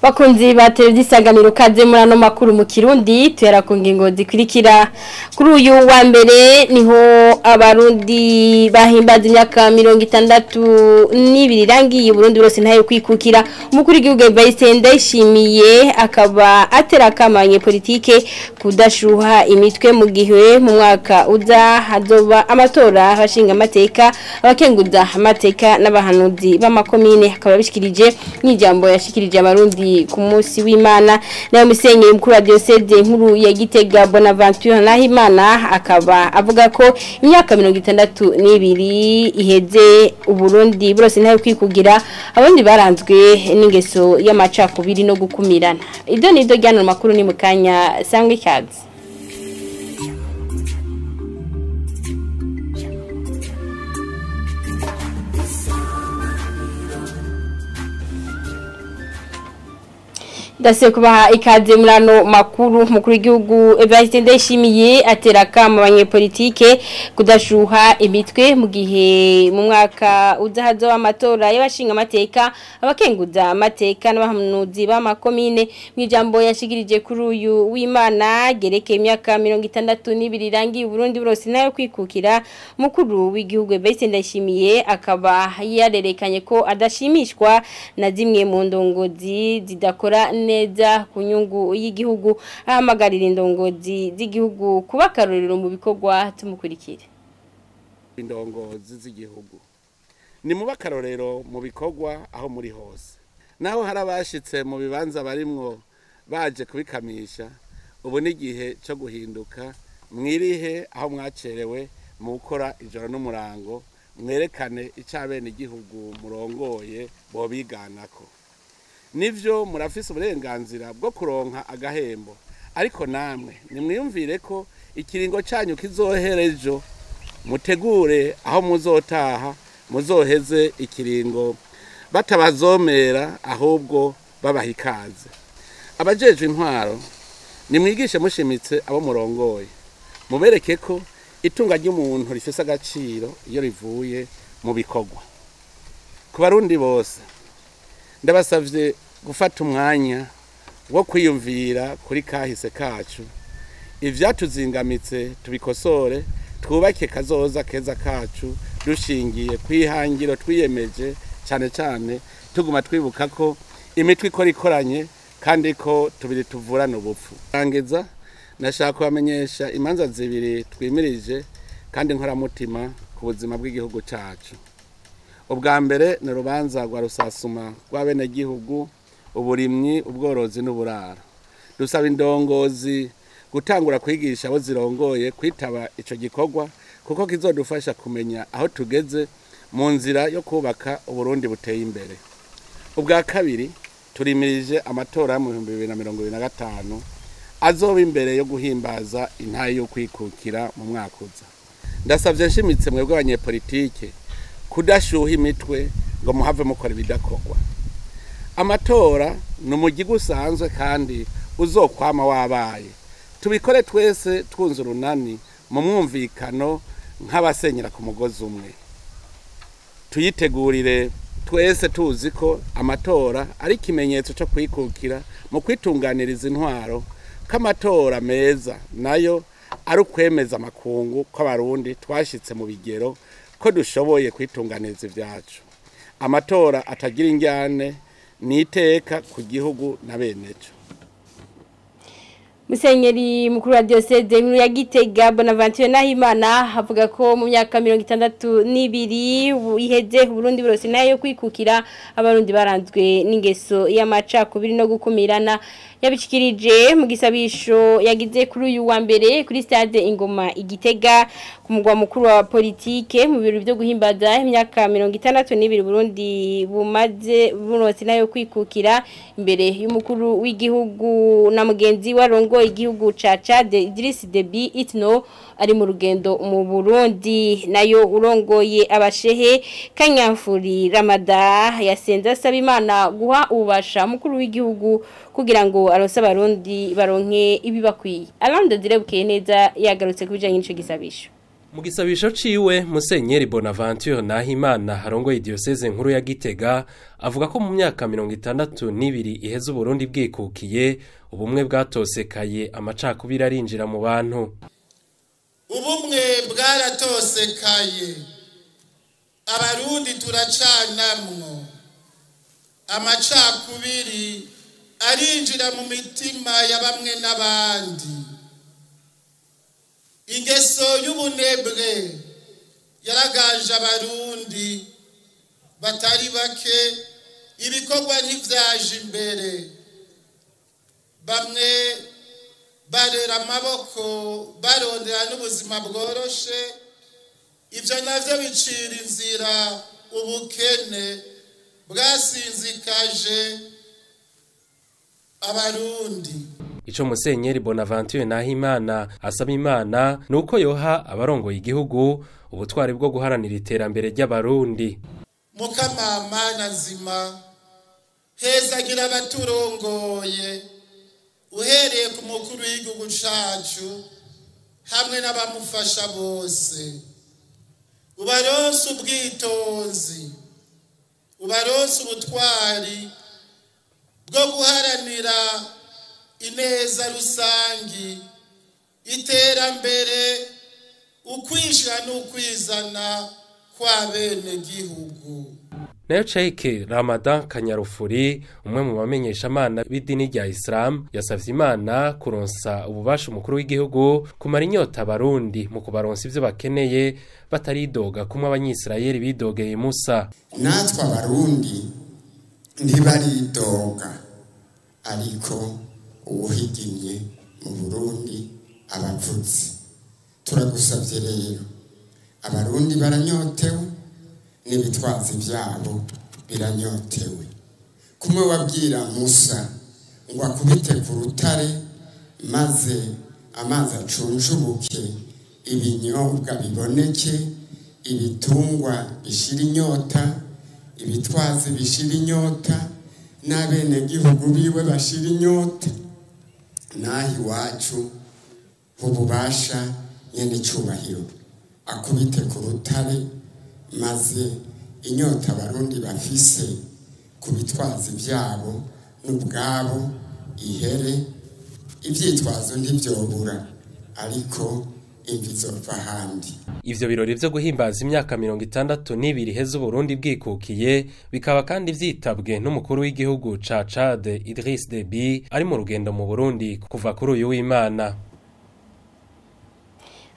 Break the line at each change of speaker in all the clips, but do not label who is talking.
Bakunzi ba televiziyo Isanganiro, kaze muri ano makuru mu Kirundi. Tuhera ku ngingo zikurikira. Kuri uyu wa mbere niho Abarundi bahimbaza imyaka 62 irangiye Burundi bose ntayo kwikukira. Umukuru w'igihugu Evariste Ndayishimiye akaba atera akamanye politike kudashuha imitwe mu gihe mu mwaka uza hazoba amatora abashinga amateka, abakenguza amateka n'abahanuzi b'amakomine. Akaba bishikirije n'ijambo yashikirije Abarundi ku munsi w'Imana. Nayo musenyeri mukuru wa diocèse nkuru ya Gitega, Bonaventure Nahimana, akaba avuga ko imyaka 62 iheze Uburundi burose ntayo kwikugira, abarundi baranzwe n'ingeso y'amacakubiri no gukumirana. Ibyo ni byo ryano makuru ni mukanya sangwe ikaze. Ndase kubaha ikaze muri ano makuru. Mukuru w'igihugu Evariste Ndayishimiye atera akamo abanyepolitike kudashuha imitwe mu gihe mu mwaka uza hazoba amatora y'abashinga amateka, abakenguza amateka n'abahanuzi b'amakomine. Mu ijambo yashikirije kuri uyu w'Imana gereke imyaka 62 irangiye Burundi burose nayo kwikukira, mukuru w'igihugu Evariste Ndayishimiye akaba yarerekanye ko adashimishwa na zimwe mu ndongozi zidakora neza ku nyungu y'igihugu, ahamagarira indongozi z'igihugu kuba akarorero mu bikorwa. Tumukurikire.
Indongozi z'igihugu, ni muba akarorero mu bikorwa aho muri hose. Naho hari abashitse mu bibanza barimwo baje kubikamisha, ubu n'igihe cyo guhinduka. Mwirihe aho mwacerewe mu gukora ijoro n'umurango, mwerekane icyo abenegihugu murongoye bobiganako. Nivyo, murafise uburenganzira bwo kuronka agahembo, ariko namwe nimwiyumvire ko ikiringo cyanyu kizohera ejo. Mutegure aho muzotaha, muzoheze ikiringo batabazomera, ahubwo babaha ikaze. Abajejwe intwaro, nimwigishe mushimitse abo murongoye, mubereke ko itunga ry'umuntu rifise agaciro iyo rivuye mu bikorwa. Ku Barundi bose, ndabasavye gufata umwanya wo kwiyumvira kuri kahise kacu, ivyatuzingamitse tubikosore, twubake kazoza keza kacu dushingiye kwihangiro twiyemeje, cyane cyane tuguma twibuka ko imitwe ikora ikoranye kandi ko tubiri tuvurana ubupfu. Rangiza, nashaka kubamenyesha imanza zibiri twimirije kandi nkoramutima ku buzima bw'igihugu cacu. Ubwa mbere ni urubanza rwa rusasuma rw'abenegihugu, uburimyi, ubworozi n'uburaro. Dusaba indongozi gutangura kwigisha abo zirongoye kwitaba ico gikorwa, kuko kizodufasha kumenya aho tugeze mu nzira yo kubaka Uburundi buteye imbere. Ubwa kabiri, turimirije amatora mu 2025 azoba imbere yo guhimbaza intahe yo kwikukira mu mwaka uza. Ndasavye nshimitse mwebwe abanyepolitike kudashuha imitwe ngo muhave mukora ibidakorwa. Amatora ni umugigi usanzwe kandi uzokwama wabaye. Tubikore twese twunze urunani mu mwumvikano nk'abasenyera ku mugozi umwe. Tuyitegurire twese tuzi ko amatora ari ikimenyetso cyo kwikukira mu kwitunganiriza intwaro, ko amatora meza nayo ari ukwemeza amakungu ko Abarundi twashitse mu bigero ko dushoboye kwitunganiriza ibyacu. Amatora atagira injyane ni iteka ku gihugu na beneco.
Musenyeri mukuru wa diocèse nkuru ya Gitega, Bonaventure Nahimana, avuga ko mu myaka 62 iheze Burundi burose nayo kwikukira, Abarundi baranzwe n'ingeso y'amacakubiri no gukumirana. Yabishikirije mu gisabisho yagize kuri uyu wa mbere kuri stade Ingoma Igitega, ku mugwa mukuru wa politike, mu biro byo guhimbaza imyaka 62 Burundi bumaze burose nayo kwikukira, imbere y'umukuru w'igihugu na mugenzi warongo igihugu ca Chad, Idriss Deby Itno, ari mu rugendo mu Burundi. Nayo urongoye abashehe, Kanyamfuri Ramada, yasenze asaba Imana guha ububasha mukuru w'igihugu kugira ngo aronse Abarundi baronke ibibakwiye. Alain Desire Bukeneza yagarutse kubijanye n'ico gisabisho.
Mu gisabisho ciwe Musenyeri Bonaventure Nahimana harongoye diocese nkuru ya Gitega avuga ko mu myaka 62 iheze Burundi bwikukiye ubumwe bwatosekaye amacakubiri arinjira mu bantu.
Ubumwe bwaratosekaye, abarundi turacanamwo, amacakubiri arinjira mu mitima ya bamwe n'abandi. Ingeso y'ubunebwe yaraganje abarundi batari bake, ibikorwa ntivyaje imbere, bamwe barera amaboko barondera n'ubuzima bworoshe, ivyo navyo bicira inzira ubukene bwasinzikaje abarundi.
Ico Musenyeri Bonaventure Nahimana asaba Imana nuko yoha abarongoye igihugu ubutwari bwo guharanira iterambere ry'abarundi.
Mukamamana nzima hezagira abaturongoye, uhereye ku mukuru w'igihugu cacu hamwe n'abamufasha bose, ubaronse ubwitonzi, ubaronse ubutwari bwo guharanira ineza rusangi, iterambere, ukwishira n'ukwizana kwa bene gihugu.
Nayo Sheikh Ramadan Kanyarufuri umwe mu bamenyesha amana b'idini rya Islam yasavye Imana kuronsa ububasha umukuru w'igihugu kumara inyota abarundi mu kubaronsa ivyo bakeneye bataridoga kumwe abanyisirayeli bidogeye Musa.
Natwe abarundi ntibaridoga, ariko uwuhigimye mu Burundi abavutse. Turagusavye rero, abarundi baranyotewe n'ibitwazi byabo biranyotewe. Kumwe wabwira Musa ngo akubite ku rutare maze amazi acunjubuke, ibinyobwa biboneke, ibitungwa bishira inyota, ibitwazi bishira inyota, n'abenegihugu biwe bashira inyota. Naho iwacu ububasha nyene icubahiro akubite ku rutare maze inyota abarundi bafise ku bitwazi byabo n'ubwabo ihere. Ivyitwazo ntivyobura, ariko imvi zova ahandi.
Ivyo birori vyo guhimbaza imyaka 62 iheze Burundi bwikukiye bikaba kandi vyitabwe n'umukuru w'igihugu ca Chad Idriss Deby ari mu rugendo mu Burundi kuva kuri uyu w'Imana.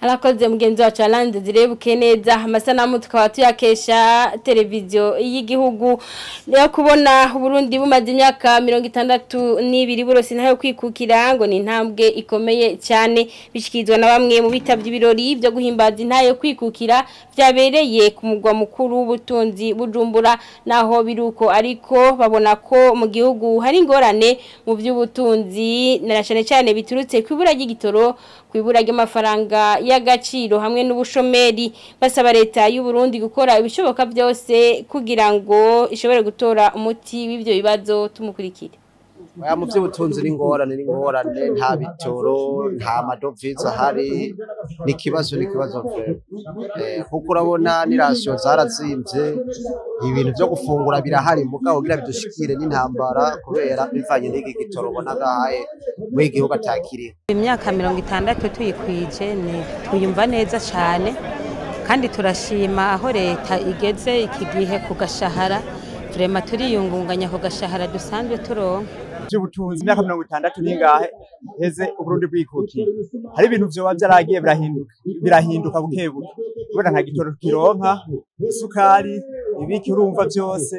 Alakoze mugenzi wacu Alande zirebuke neza amasanamu tukaba tuyakesha televiziyo y'igihugu. Rero kubona Burundi bumaze imyaka 62 burose ntayo kwikukira ngo ni intambwe ikomeye cyane, bishikizwa na bamwe mu bitavye ibirori byo guhimbaza intayo kwikukira byabereye ku mugwa mukuru w'ubutunzi Bujumbura. Naho biruko ariko babona ko mu gihugu hari ingorane mu by'ubutunzi na cyane cyane biturutse kwibura ry'igitoro, kwibura ry'amafaranga y'agaciro hamwe n'ubushomeri. Basaba leta y'u Burundi gukora ibishoboka byose kugira ngo ishobore gutora umuti w'ibyo bibazo. Tumukurikire.
Oya, mu by'ubutunzi n'ingorane n'ingorane, nta bitoro, nta madovize ahari, ni ikibazo kuko urabona n'irasiyo zarazimvye, ibintu byo gufungura birahari mugabo kugira bidushikire n'intambara kubera bivanye n'iki gitoro ubona gahaye muri igihugu atakiriho.
Imyaka 60 tuyikwije ni tuyumva neza cyane, kandi turashima aho leta igeze iki gihe ku gashahara, turema turiyungunganya ku gashahara dusanzwe turonka.
By'ubutunzi imyaka 60 ningahe heze Uburundi bwikukiye, hari ibintu vyoba vyaragiye birahinduka bukebuke, kubera nta gitoro kironka, isukari, ibiki, urumva byose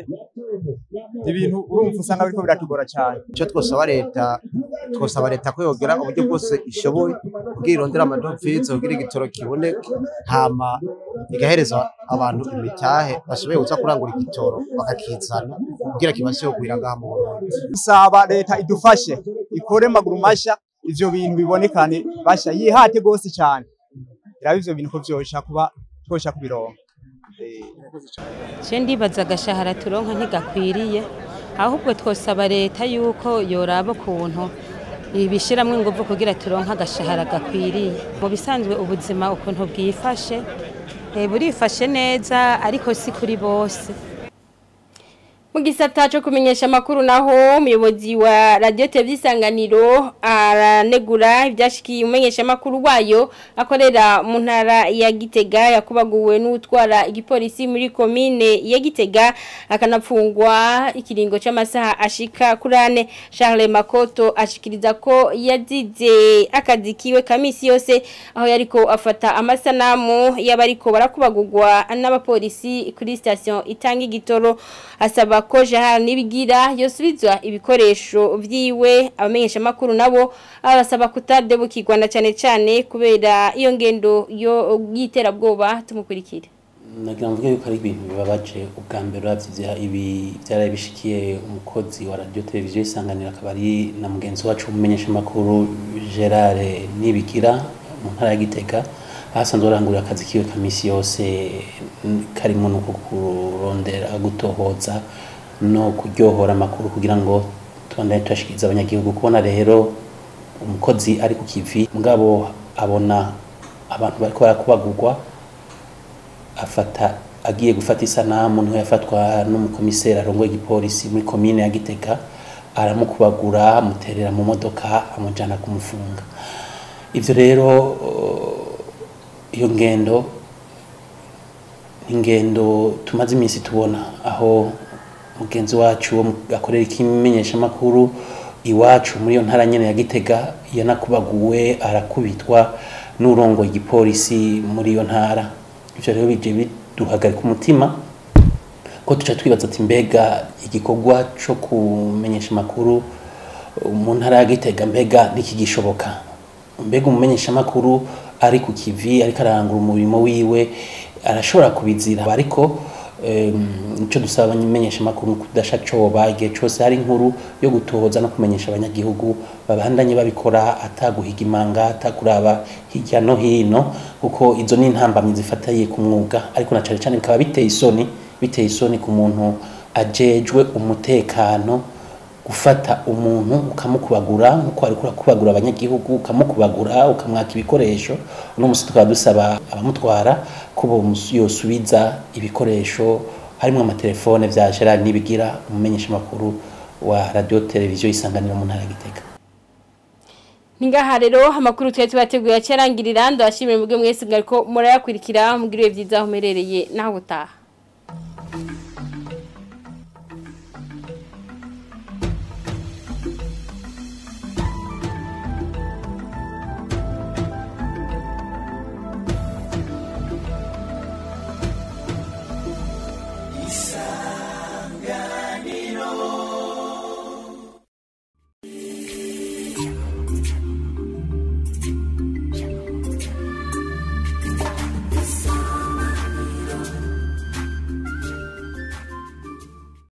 ibintu urumva usanga biriko biratugora cyane.
Ico twosaba leta ko yogera uburyo bwose ishoboye kugira irondere amadovize kugira igitoro kiboneke, hama igahereza abantu imitahe bashoboye kuza kurangura igitoro bakakizana kugira kibashe kugwira ngaha mu Burundi.
Saba leta idufashe ikore maguru masha ivyo bintu bibonekane basha yihate gose cyane, iraba ivyo bintu ko vyosha kuba twosha kubironka.
Je ndibaza agashahara turonka ntigakwiriye, ahubwo twosaba leta yuko yoraba ukuntu Ibishiramwe inguvu kugira turonka agashahara gakwiriye. Mu bisanzwe ubuzima ukuntu bwifashe, burifashe neza ariko si kuri bose.
Mu gisata cyo kumenyesha amakuru naho, umuyobozi wa Radio TV Isanganiro aranegura ibyashikiye umumenyesha amakuru wayo akorera mu ntara ya Gitega, yakubaguwe n'utwara igipolisi muri komine ya Gitega, akanapfungwa ikiringo c'amasaha ashika kurane. Charles Makoto ashikiriza ko yazize akazi kiwe kamisi yose, aho yariko afata amasanamu y'abariko barakubagurwa n'abapolisi kuri station itanga igitoro. Asaba ko Gerard Nibigira yosubizwa ibikoresho vyiwe. Abamenyesha makuru nabo abasaba kutadebukirwa na cane cane kubera iyo ngendo yo yiterabwoba. Tumukurikire.
Nagira mvuge yuko ari ibintu bibabaje. Ubwa mbere uravye ibi byaraye bishikiye umukozi wa Radio Televiziyo Isanganiro, akaba ari na mugenzi wacu umumenyesha makuru Gerard Nibigira mu ntara ya Gitega, ahasanzwe arangurira akazi kiwe ka misi yose, karimo no kurondera, gutohoza no kuryohora amakuru kugira ngo tubandanye tuyashikiriza abanyagihugu. Kubona rero umukozi ari ku kivi, mugabo abona abantu bariko barakubagurwa, afata agiye gufata isanamu, niho yafatwa n'umukomiseri arongoye igipolisi muri komine ya Gitega, aramukubagura, amuterera mu modoka, amujana kumufunga. Ivyo rero, iyo ngendo ni ingendo tumaze iminsi tubona, aho mugenzi wacu wo akorera ikimenyeshamakuru iwacu muri iyo ntara nyene ya Gitega yanakubaguwe, arakubitwa n'urongoye igipolisi muri iyo ntara. Ivyo rero bije biduhagarika umutima, ko tuca twibaza ati: mbega igikorwa co kumenyesha amakuru mu ntara ya Gitega, mbega ntikigishoboka? Mbega umumenyesha amakuru ari ku kivi, ariko arangura umurimo wiwe, arashobora kubizira? Ariko nico dusaba abamenyesha amakuru, kudasha coba. Igihe cose hari inkuru yo gutohoza no kumenyesha abanyagihugu, babandanye babikora ataguhiga imanga, atakuraba hirya no hino, kuko izo ni intambamyi zifataye ku mwuga. Ariko na cane cane bikaba biteye isoni, biteye isoni ku muntu ajejwe umutekano gufata umuntu ukamukubagura nkuko ariko urakubagura abanyagihugu, ukamukubagura, ukamwaka ibikoresho. Uno musi tukaba dusaba abamutwara ko yosubiza ibikoresho harimo amatelefone vya Gerard Nibigira, umumenyesha makuru wa Radio Televiziyo Isanganiro mu ntara ya Gitega.
Ningaha rero amakuru twari tubateguye acarangirira. Ndabashimira mubwe mwese mwariko murayakurikira. Mugiriwe vyiza aho muherereye, naho butaha.